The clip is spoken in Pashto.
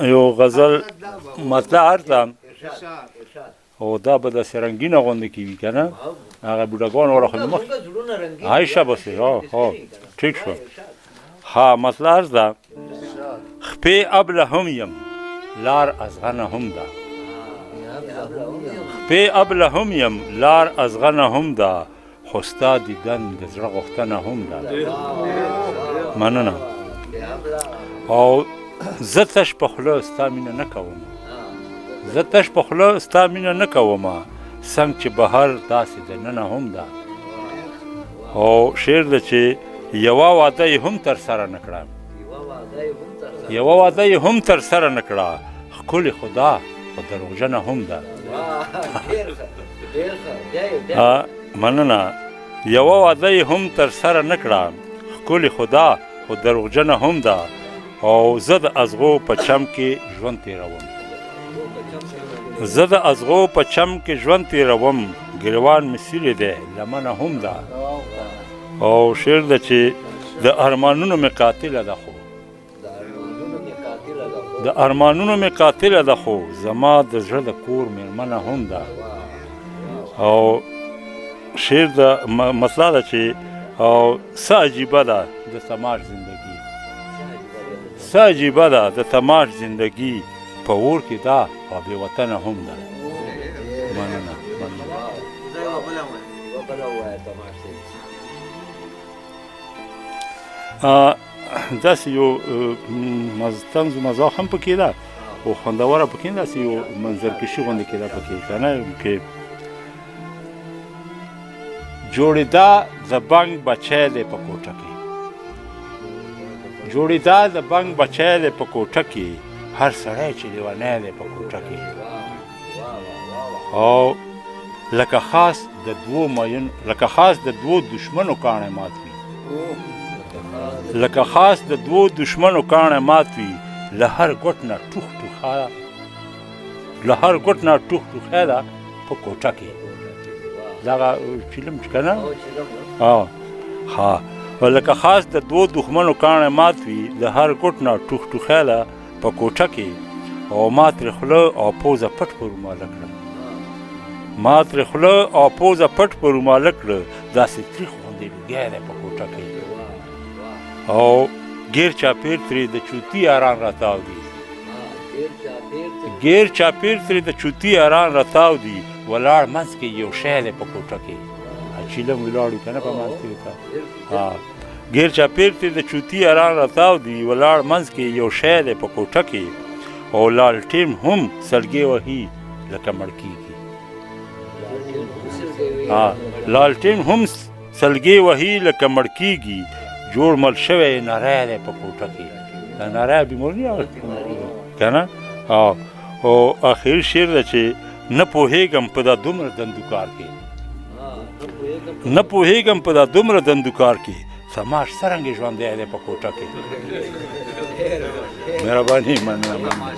یو غزل مطلع ارته او دا به داسې رنګینه غوندې کې وي که نه، هغه بوډاګانو والا خو مخ عایشه بسې. ها ها، ټیک شو. ها، مطلع عرض ده: خپې ابله هم یم، لار ازغنه هم ده. خپې ابله هم یم، لار ازغنه هم ده، خو ستا دیدن د زړه غوښتنه هم ده. مننه. او زه تش په خوله ستا مینه نه کوم، زه تش په خوله ستا مینه نه کوم، څنګه چې بهر داسې دننه هم ده. او شعر ده چې یوه وعده یې هم ترسره نه کړه، یوه وعده یې هم ترسره نه کړه، ښکلې خدا خو دروغجنه هم ده. مننه. یوه وعده یې هم ترسره نه کړه، ښکلې خدا خو دروغجنه هم ده. او زه د ازغو په چم کې ژوند تېروم، زه د ازغو په چم کې ژوند تېروم، ګریوان مې سیلی دی لمنه هم ده. او شعر ده چې د ارمانونو مې قاتله ده، خو د ارمانونو مې قاتله ده، خو زما د زړه د کور میرمنه هم ده. او شعر د مسله ده چې او څه عجیبه ده د تماش زندگی، څه عجیبه ده د تماش زندگی، په اور کې ده او بې وطنه هم ده. مننه مننه. داسې یو طنز مزاح هم پکې ده او خوندوره پکې، داسې یو منظر کشي غوندې کې ده پکې که نه کې جوړېدا د بنګ بچی دی په کوټه کې، جوړېدا د بنګ بچی دی په کوټه کې، هر سړی چې لیونی دی په کوټه کې. او لکه خاص د دوو مین، لکه خاص د دوو دشمنو کاڼی مات وي، لکه خاص د دوو دشمنو کاڼی مات وي، له هر ګوټ نه ټوخ ټوخه، له هر ګوټ نه ټوخ ټوخی ده په کوټه کې. دغه چیلم چې که نه، ها، لکه خاص د دوو دښمنو کاڼی مات وي، له هر ګوټ نه ټوخ ټوخی ده په کوټه کې. او ما ترې خوله او پوزه پټ په روماله کړه، ما ترې خوله او پوزه پټ په روماله کړه، داسې تریخ غوندې لوګی دی په کوټه کې. او ګیر چاپیر ترې د چوتي یاران راتاو دي، ګیر چاپیر ترې د چوتي یاران راتاو دي، ولاړ منځ کې یو شی دی په کوټه کې. چیلم ولاړ وي که نه په منځ کې. ها، ګیر چاپیر ترې د چوتي یاران راتاو دي، ولاړ منځ کې یو شی دی په کوټه کې. او لالټین هم سلګې وهي لکه مړ کېږي، ها، لالټین هم سلګې وهي لکه مړ کېږي، جوړ مل شوی نری دی په کوټه کې. دا نری بیماري که نه. او اخري شعر ده چې نه پوهېږم په دا دومره دندوکار کې، نه پوهېږم په دا دومره دندوکار کې، سماش څرنګه ژوندی دی په کوټه کې. مهرباني، مننه مننه.